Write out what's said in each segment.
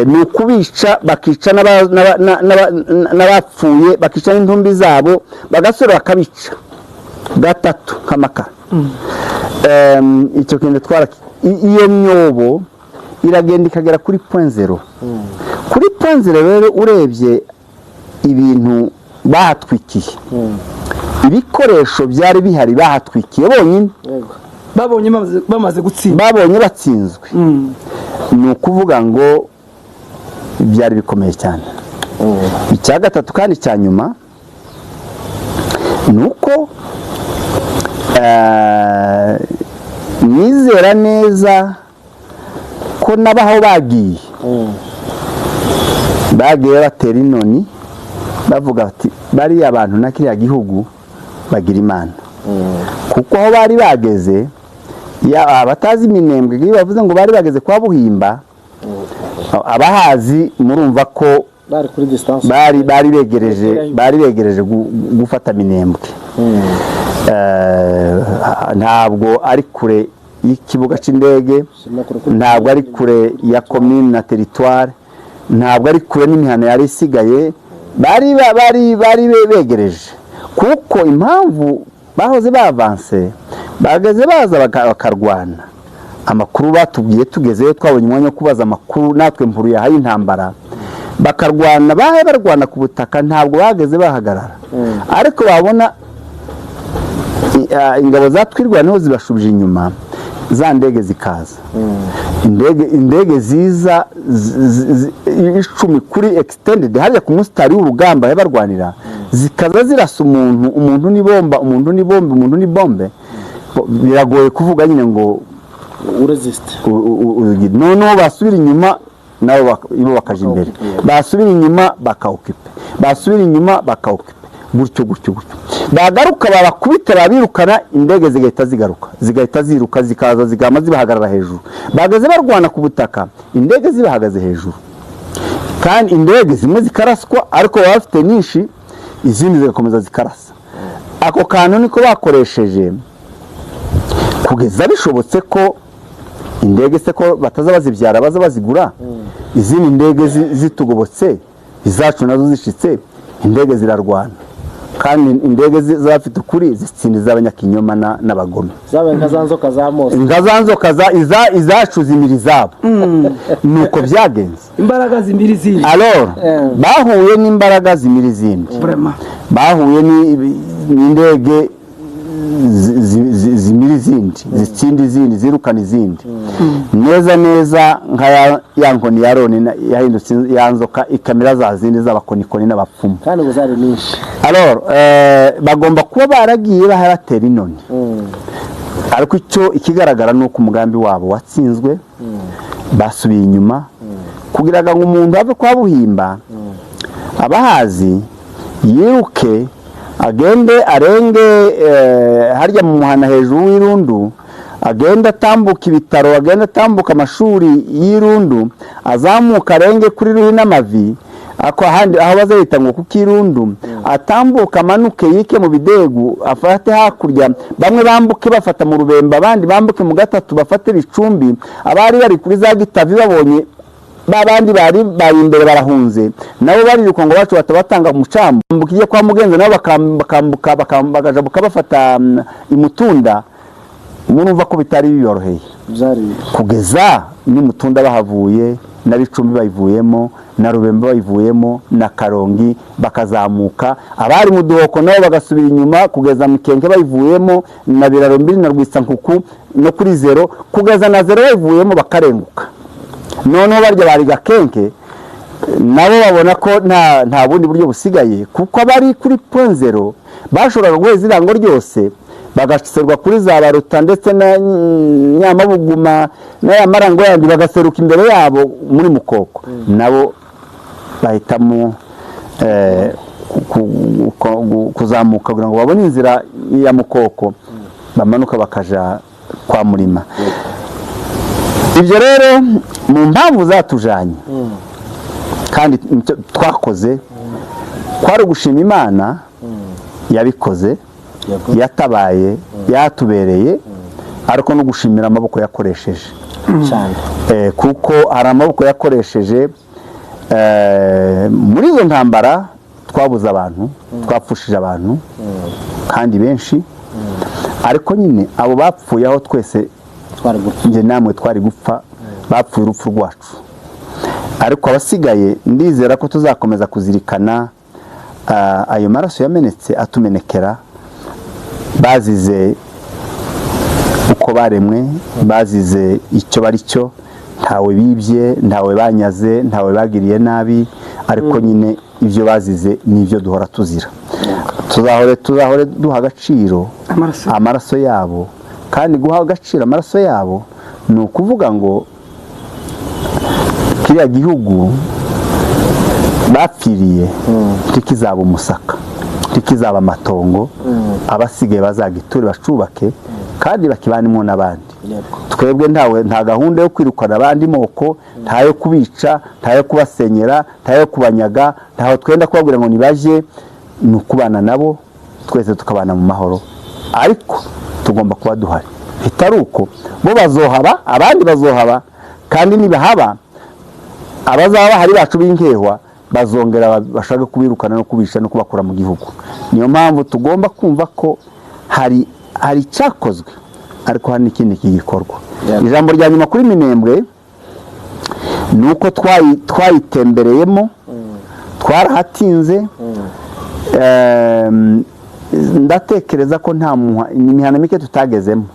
Ni ukubica, bakica n'abapfuye, bakica n'intumbi zabo, bagasubira bakabica gatatu nk'amakara. Icyo kintu twara iyo myobo iragenda ikagera kuri point zéro. Kuri point zéro rero, urebye ibintu bahatwikiye, ibikoresho byari bihari bahatwikiye bonyine. Babonye bamaze gutsinda. Babonye batsinzwe, ni ukuvuga ngo byari bikomeye cyane. Icya gatatu kandi cya nyuma ni uko nizera neza ko n'abaho bagiye batera inoni, bavuga bati: "Bariya bantu na kiriya gihugu bagira Imana," kuko aho bari bageze, abatazi Iminembwe, iyo bavuze ngo bari bageze kwa Buhimba, abahazi murumva ko bari kuri distance. Bari begereje gufata Minembwe. Ntabwo ari kure y'ikibuga cy'indege, ntabwo ari kure ya komine na territoire, ntabwo ari kure n'imihana yari isigaye. Bari begereje, kuko impamvu bahoze bavanse, bageze baza bakarwana. Amakuru batubwiye tugezeyo, twabonye umwanya wo kubaza amakuru natwe mpuru yahaye intambara, bakarwana, bahe barwana ku butaka, ntabwo bageze bahagarara. Ariko babona ingabo za Twirwaneho zibashubije inyuma, za ndege zikaza, indege ziza 10 kuri extended hariya ku musitari w'urugamba aho barwanira, zikaza zirasa umuntu, umuntu ni bomba, umuntu ni bombe, umuntu ni bombe. Biragoye kuvuga nyine ngo uresiste. Noneho basubira inyuma nabo bo bakaja imbere, basubira inyuma bakawukipe, basubira inyuma bakawukipe, gutyo gutyo gutyo. Bagaruka babakubita, babirukana, indege zigahita zigaruka, zigahita ziruka, zikaza zigama zibahagarara hejuru. Bageze barwana ku butaka, indege zibahagaze hejuru, kandi indege zimwe zikaraswa, ariko baba bafite nyinshi, izindi zigakomeza zikarasa. Ako kantu niko bakoresheje kugeza bishobotse ko indege se ko bataza bazibyara, baza bazigura. Izindi ndege zitugobotse, izacu nazo zishitse, indege zirarwana, kandi indege z'abafite ukuri zitsinda iz'abanyakinyoma n'abagome. Zabaye nka za nzoka za Mose. Nka za nzoka izacu zimira izabo, nuko byagenze. Imbaraga zimira izindi. Alors bahuye n'imbaraga zimira izindi. Vraiment. Bahuye n'indege zimira izindi, zitsinda izindi, zirukana izindi, neza neza nka ya nkoni ya Aroni yahindutse ya nzoka, ikamira za zindi z'abakonikoni n'abapfumu. Kandi ngo zari nyinshi. Alors bagomba kuba baragiye baharatera inoni, ariko icyo ikigaragara ni uko umugambi wabo watsinzwe, basubiye inyuma. Kugira ngo umuntu ave kwa Buhimba, abahazi, yiruke agende arenge harya mu muhana hejuru w'Irundu, agende atambuka ibitaro, agende atambuka amashuri y'Irundu, azamuka arenge kuri Ruhi n'Amavi, ako ahandi aho bazahita ngo ku Kirundu, atambuka amanuke yike mu Bidegu, afate hakurya, bamwe bambuke bafata mu Rubemba, abandi bambuke mu Gatatu bafate Bicumbi. Abari bari kuri za Gitavi babonye ba bandi bari imbere barahunze, nabo bariruka ngo bacu batabatanga umucambo, bambuka ijye kwa Mugenza, nabo bakambuka bakajabuka bafata Imutunda. Murumva ko bitari biboroheye. Byari Kugeza n'Imutunda bahavuye, na Bicumbi bayivuyemo, na Rubemba bayivuyemo, na Karongi, bakazamuka. Abari mu Duhoko nabo bagasubira inyuma kugeza Mukenke bayivuyemo, na Biraro Mbiri na Rwisankuku no kuri zéro, kugeza na zéro bayivuyemo, bakarenguka. Noneho barya bari Gakenke nabo babona ko nta bundi buryo busigaye, kuko abari kuri point zéro bashoboraga guheza irango ryose, bagaserwa kuri za Baruta ndetse na Nyamabuguma n'aya marango yandi, bagaseruka imbere yabo muri Mukoko. Nabo bahitamo kuzamuka kugira ngo babone inzira ya Mukoko, bamanuka bakaja kwa Murima. Ibyo rero mu mpamvu zatujanye kandi icyo twakoze kwari ugushima Imana yabikoze, yatabaye, yatubereye, ariko no gushimira amaboko yakoresheje. Cyane. Kuko hari amaboko yakoresheje muri izo ntambara. Twabuze abantu, twapfushije abantu kandi benshi, ariko nyine abo bapfuye aho twese twari gupfa. Njye namwe twari gupfa, bapfuye urupfu rwacu. Ariko abasigaye, ndizera ko tuzakomeza kuzirikana ayo maraso yamenetse, atumenekera, bazize uko baremwe, bazize icyo bari cyo. Ntawe bibye, ntawe banyaze, ntawe bagiriye nabi, ariko nyine ibyo bazize nibyo duhora tuzira. Tuzahore duha agaciro amaraso amaraso yabo. Kandi guha agaciro amaraso yabo ni ukuvuga ngo kiriya gihugu bapfiriye ntikizaba umusaka, ntikizaba amatongo. Abasigaye bazagiture, bacubake kandi bakibanemo n'abandi. Twebwe ntawe, nta gahunda yo kwirukana abandi moko, nta yo kubica, nta yo kubasenyera, nta yo kubanyaga, ntaho twenda kubabwira ngo nibaje. Ni ukubana nabo, twese tukabana mu mahoro, ariko tugomba kuba duhari. Bitari uko, bo bazohaba, abandi bazohaba, kandi nibahaba, abazaba bahari bacu b'inkehwa bazongera bashaka kubirukana no kubica no kubakura mu gihugu. Niyo mpamvu tugomba kumva ko hari icyakozwe, ariko hari n'ikindi kigikorwa. Ijambo rya nyuma kuri Minembwe ni uko twayitembereyemo, twarahatinze. Ndatekereza ko nta imihana mike tutagezemo.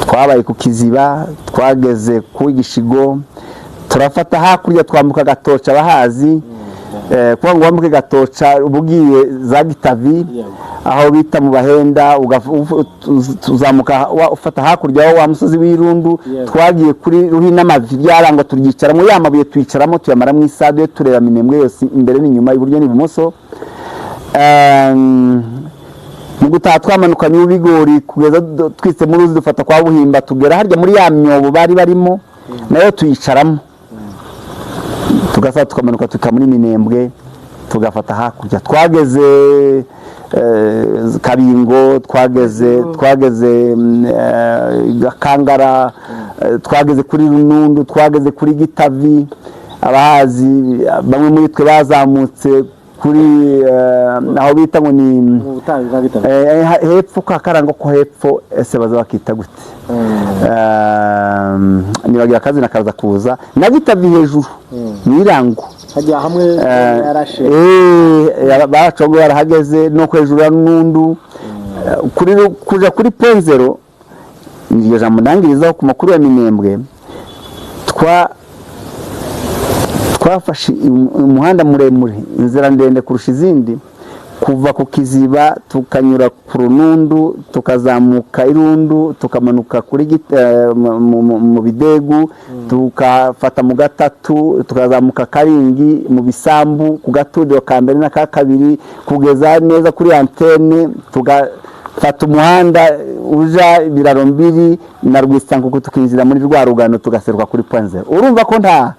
Twabaye ku Kiziba, twageze ku Gishigo, turafata hakurya, twambuka Gatoca. Abahazi, kuba ngo wambuke Gatoca uba ugiye za Gitavi, aho bita mu Bahenda, tuzamuka ufata hakurya wa musozi w'Irundu. Twagiye kuri Ruhinamavi, byarangwa, turyicaramo, ya mabuye tuyicaramo, tuyamaramo isade, tureba Minembwe yose, imbere n'inyuma, iburyo n'ibumoso. Mu gutaha twamanukanye ubigori kugeza twitse mu ruzi, dufata kwa Buhimba, tugera harya muri ya myobo bari barimo, nayo tuyicaramo, tugasa, tukamanuka tuka muri Minembwe, tugafata hakurya. Twageze Kabingo, twageze Gakangara, twageze kuri Runundu, twageze kuri Gitavi. Abahazi, bamwe muri twe bazamutse kuri aho bita ngo ni mu butayu bwa Gitavi. Hepfo kwa Karango ko hepfo, ese baza bakita gute? Nibagira akazina kaza kuza na Gitavi hejuru mu Irango. Hajya hamwe yarashe. Baracongo barahageze no hejuru ya Nundu. Kuja kuri Point Zéro, iryo jambo ndangirizaho ku makuru ya Minembwe, twafashe umuhanda muremure, inzira ndende kurusha izindi, kuva ku Kiziba tukanyura ku Runundu, tukazamuka Irundu, tukamanuka kuri mu Bidegu, tukafata mu Gatatu, tukazamuka Karingi mu bisambu, ku gaturiro ka mbere n'aka kabiri, kugeza neza kuri antene, tugafata umuhanda uja Ibiraro Mbiri na Rwisankuku, tukinjira muri rwa rugano, tugaseruka kuri Point Zéro. Urumva ko nta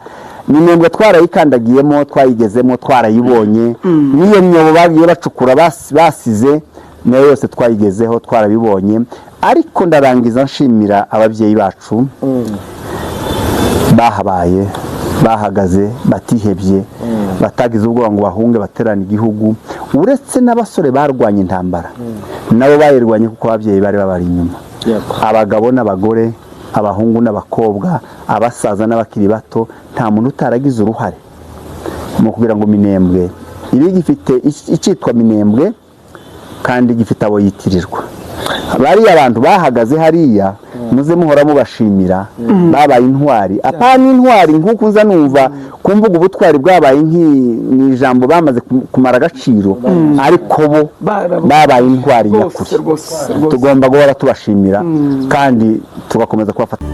Minembwe twarayikandagiyemo, twayigezemo, twarayibonye. N'iyo myobo bagiye bacukura basize, nayo yose twayigezeho, twarabibonye. Ariko ndarangiza nshimira ababyeyi bacu bahabaye, bahagaze, batihebye, batagize ubwoba ngo bahunge baterane igihugu. Uretse n'abasore barwanya intambara, nabo bayirwanye kuko ababyeyi bari babari inyuma. Abagabo n'abagore, abahungu n'abakobwa, abasaza n'abakiri bato, nta muntu utaragize uruhare mu kugira ngo Minembwe ibe gifite icyitwa Minembwe kandi gifite abo yitirirwa. Bariya abantu bahagaze hariya, muze muhora mubashimira, babaye intwari. Apana intwari nk'uko nza numva ku mvuga, ubutwari bwabaye ni ijambo bamaze kumara agaciro, ariko bo babaye intwari nyakuri. Rwose rwose rwose. Tugomba guhora tubashimira kandi tugakomeza kubafata.